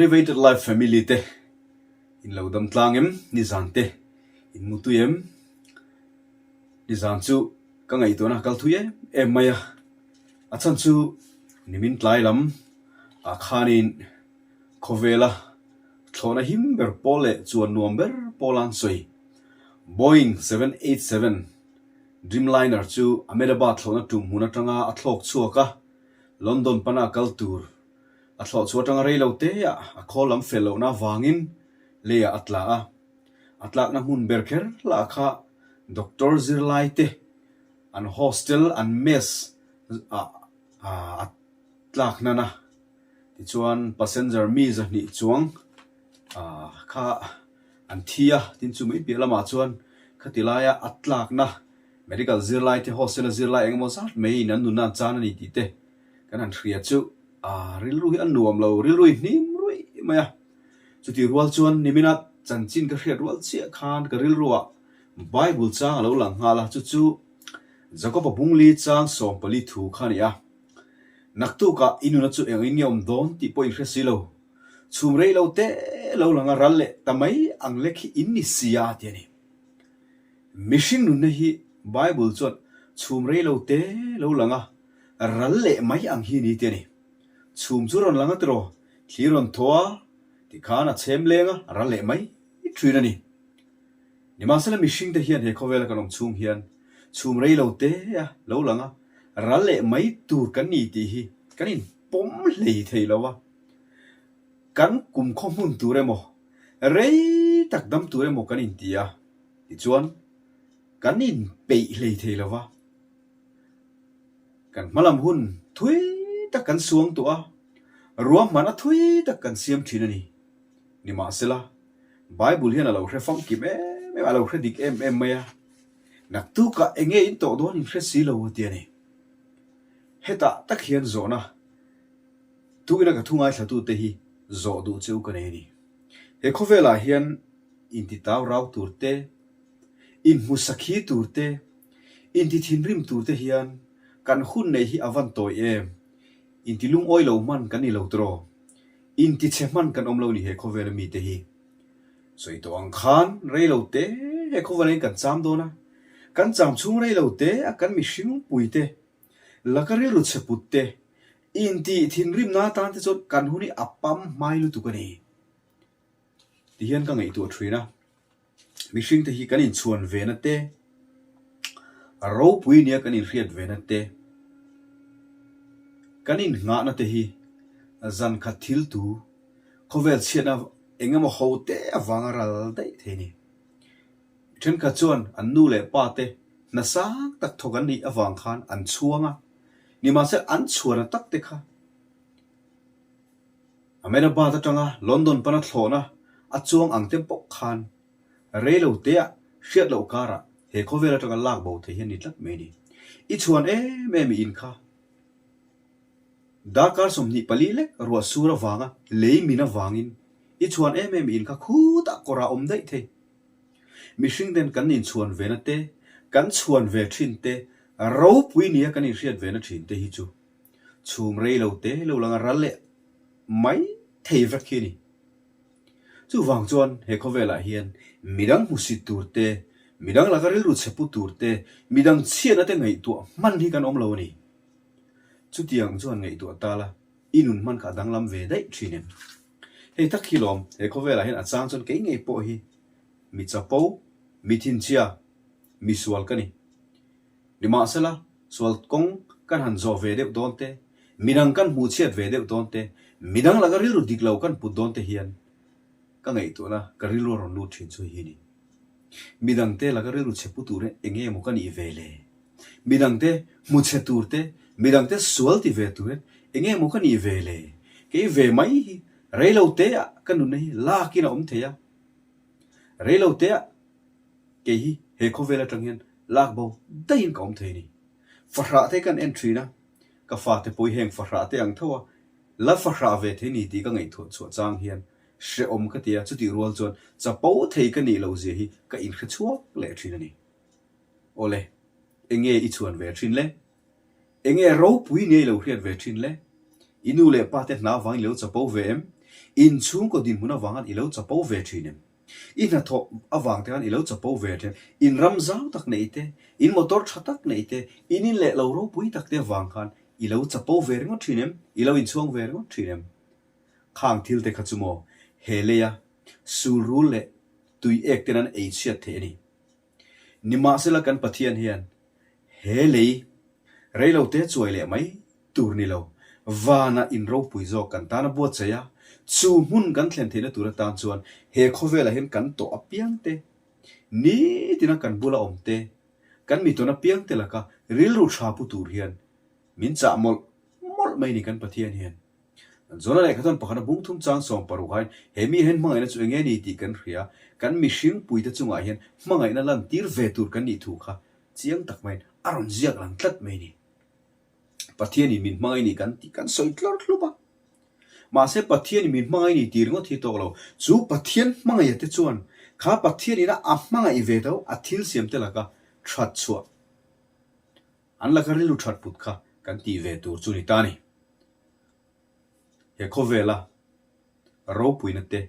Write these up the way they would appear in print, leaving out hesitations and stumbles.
Motivated Life Family te in lo dam tlang em? Nizan te in mu tui em? Nizan chu ka ngaihtuahna a kal thui em em mai a, a chhan chu nimin tlai lam ah khanin khawvela thlawhna him ber pawl leh chuan nuam ber pawl an sawi. Boeing 787 Dreamliner chu Ahmedabad thlawhna tum hmun atanga a thlawk chhuak a, London pana kal tur a thlawh chhuah atanga rei lo te ah a khawl lam fel lohna avangin leiah a tla a. A tlakna hmun ber kher lah kha doctor zirlai te an hostel an mess ah a tlak hnan a. Tichuan passenger mi zahnih chuang kha an thi a, tin chu mai piah lamah chuan khati laia a tlakna medical zirlai te hostel a zirlai eng emaw zat maiin an nunna an chan a ni tih te kan han hria chu rilru hi a nuam lo, rilru hi hnim ruih mai a. Chutih rual chuan nimina chanchin ka hriat rual chiah khan ka rilruah Bible chang a lo lang nghal a, chu chu Jakob-a bungli chang 14 thu kha a ni a. Naktukah i nuna chu eng in nge awm dawn tih pawh in hre si lo. Chhum rei lo te lo lang a ral leh ta mai ang lek hi in ni sia ti a ni. Mihring nunna hi Bible chuan chhum rei lo te lo lang a ral leh mai ang hi ni ti a ni. Chhum chu rawn lang a tiraw, thli rawn thaw a, tikhan a chhem leng a, a ral leh mai thin a ni. Nimahsela mihringte hian he khawvela kan awm chhung hian chhum rei lo te a lo lang a, ral leh mai tur kan ni tih hi kan inpawm hlei thei lo a. Kan kum khaw hmun tur emaw, rei tak dam tur emaw kan inti a, tichuan kan inpeih hlei thei lo va. Kan hmalam hun thui tak kan suang tawh a, ruahman a thui tak kan siam thin a ni. Nimahsela, Bible hian a lo hre famkim em em a, a lo hre dik em em mai a, Naktukah eng nge in tawh dawn in hre si lo a ti a ni. Hetah tak hian zawhna tuina ka thu ngaithlatute hi zawh duh che u ka nei a ni. He khawvelah hian intitau rau tur te, inhmu sakhi tur te, inti thinrim tur te hian kan hun neih hi a van tawi em? Inti lungawi lo hman kan ni lo tiraw? Inti chhe hman kan awm lo ni he khawvela mite hi. Sawi tawh ang khan rei lo te he khawvela in kan cham dawn a, kan cham chhung rei lo te a kan mihring pui te, laka rilru chhe put te, inti thinrimna atan te chuan kan hun hi a pam hmai lutuk a ni. Ti hian ka ngaihtuah thin a, mihring te hi kan inchhuan ve na te, ropui nia kan inhriat ve na te, kan innghahna te hi zan khat thil tu khawvel chhiatna eng emaw ho te avanga ral daih thei a ni. Thenkhat chuan an nu leh pa te hna sang tak thawk an nih avang khan an chhuang a, nimahse an chhuana tak te kha Ahmedabad atanga London pana thlawhna a chuang ang te bawk khan rei lo teah hriat loh karah he khawvel atanga lak bo thei hi a ni tlat mai a ni. I chhuan em em i in kha. Darkar 24 lek ruah sur avanga lei min avangin i chhuan em em i in kha khutah kawrah awm daih thei. Mihring ten kan inchhuan ve na te, kan chhuan ve thin te, ropui nia kan inhriat ve na thin te hi chu Chhum rei lo te lo lang a ral leh mai thei vek hi a ni. Chuvang chuan he khawvelah hian midang hmusit tur te, midang laka rilru chhe pu tur te, midang chhiatna te ngaihtuah hman hi kan awm lo a ni. Chutiang chuan ngaihtuah ta la, i nun hman kha a danglam ve daih thin em? Hei tak hi lawm, he khawvelah hian a chang chuan kei ngei pawh hi mi chapo, mi thinchhia, mi sual ka ni. Nimahsela, sual kawng kan han zawh ve deuh dawn te, midang kan hmuh chhiat ve deuh dawn te, midang laka rilru dik lo kan put dawn te hian ka ngaihtuahna ka rilru a rawn lut thin chu hi a ni. Midangte laka rilru chhe pu tur hian eng nge maw ka nih ve le? Midangte hmu chhe tur te, midangte sual ti ve tur hian eng nge maw ka nih ve le? Kei ve mai hi reilo teah ka nunna hi lakin a awm thei a, reilo teah Kei hi he khawvel atang hian lak bo daihin ka awm thei a ni. Fahrah te kan en thin a, ka fate pawh hi heng fahrah te ang tho a, la fahrah ve thei ni tih ka ngaihtuah chhuah chang hian hrehawm ka ti a, chutih rual chuan chapo thei ka nih loh zia hi ka inhre chhuak leh thin a ni. Awle, enge i chhuan ve thin le? Enge ropui nia i lo hriat ve thin le? I nu leh pa te hna vang i lo chapo ve em? In chhungkaw dinhmun avang khan i lo chapo ve thin em? I hnathawh avang te khan i lo chapo ve thin em? In ram zau tak neih te, in motor tha tak neih te, in in leh lo ropui tak te avang khan i lo chapo ve ringawt thin em? I lo inchhuang ve ringawt thin em? Khang thil te kha chu maw he leia sulrul leh tui ek ten an ei chhiat theih a ni. Nimahsela kan Pathian hian he lei reilote chuai leh mai tur ni lo, vanah in ropui zawk kan tan a buatsaih a, chu hmun kan thlen theihna tur atan chuan he khawvelah hian kan tawh apiang te, nitina kan bula awm te, kan mitawn apiang te laka rilru tha pu tur hian min chah mawlh mawlh mai ni kan Pathian hian. Jona lehkha chuan pakhat a bung thum chang 16 hain he mi hian hmangaihna chu enge ni tih kan hria, kan mihring puite chungah hian hmangaihna lantir ve tur kan nih thu kha chiang tak maiin a rawn ziak lang tlat mai ni. Pathianin min hmangaih ni kan tih kan sawi tlawr hlup a. Mahse Pathianin min hmangaih ni tih ringawt hi tawk lo, chu Pathian hmangaih te chuan kha Pathianina a hmangaih ve tho a thil siam te laka that chhuah an laka rilru that put kha kan tih ve tur chu ni ta ni. He khawvela ropuina te,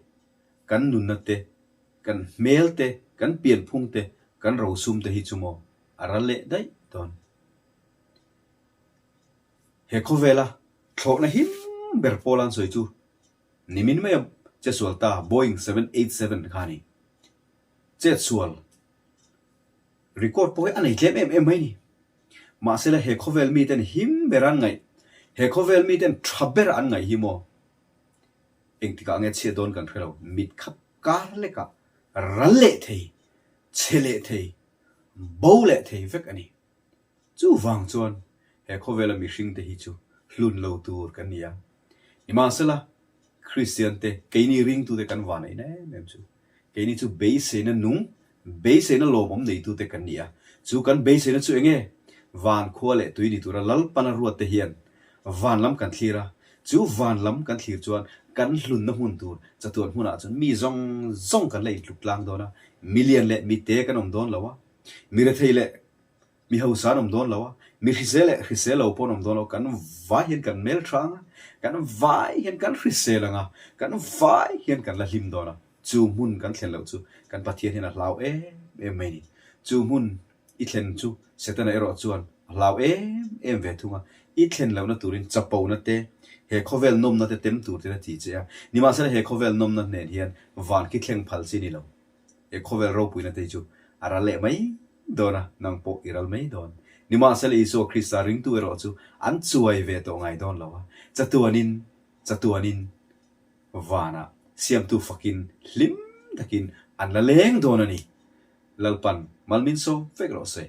kan nunna te, kan hmel te, kan pianphung te, kan rosum te hi chu maw a ral leh daih dawn. He khawvela thlawhna him ber pawl an sawi chu nimin maia chetsual ta Boeing 787 kha a ni. Chetsual record pawh hi a nei tlem em em mai a ni. Mahsela he khawvel miten him ber an ngaih, he khawvel miten tha ber an ngaih hi maw? Engtikah nge chhiat dawn kan hre lo, mit khap kar lekah ral leh thei, chhe leh thei, bo leh thei vek a ni. Chuvang chuan he khawvela mihringte hi chu hlun lo tur kan ni a. Nimahsela, Kristiante, keini ringtute kan vaneihna em em chu, keini chu beiseina nung, beiseina lawmawm neitute kan ni a. Chu kan beiseina chu enge? Van khua leh tui ni tura Lalpana ruatte hian van lam kan thlir a, chu van lam kan thlir chuan kan hlunna hmun tur chatuan hmunah chuan mi zawng zawng kan la intluk tlang dawn a, milian leh mite kan awm dawn lo a, mi rethei leh Mi hausa an awm dawn lo a, mi hrisel leh hrisel lo pawh an awm dawn lo, kan vai hian kan hmel tha ang a, kan vai hian kan hrisel ang a, kan vai hian kan la hlim dawn a, chu hmun kan thlen loh chu kan Pathian hian a hlau em em mai a ni. Chu hmun i thlen chu Setana erawh chuan a hlau em em ve thung a, i thlen lohna turin chapona te, he khawvel nawmna te tem tur ten a ti che a, nimahsela he khawvel nawmna hnen hian van khi thleng phal chi ni lo. He khawvel ropuina te chu a ral leh mai dawn a, nang pawh i ral mai dawn. Nimahsela Isua Krista ringtu erawh chu an chuai ve tawh ngai dawn lo a, chatuanin, chatuanin vanah Siamtu fakin hlim takin an la leng dawn a ni. Lalpan malmin sawm vek rawh se.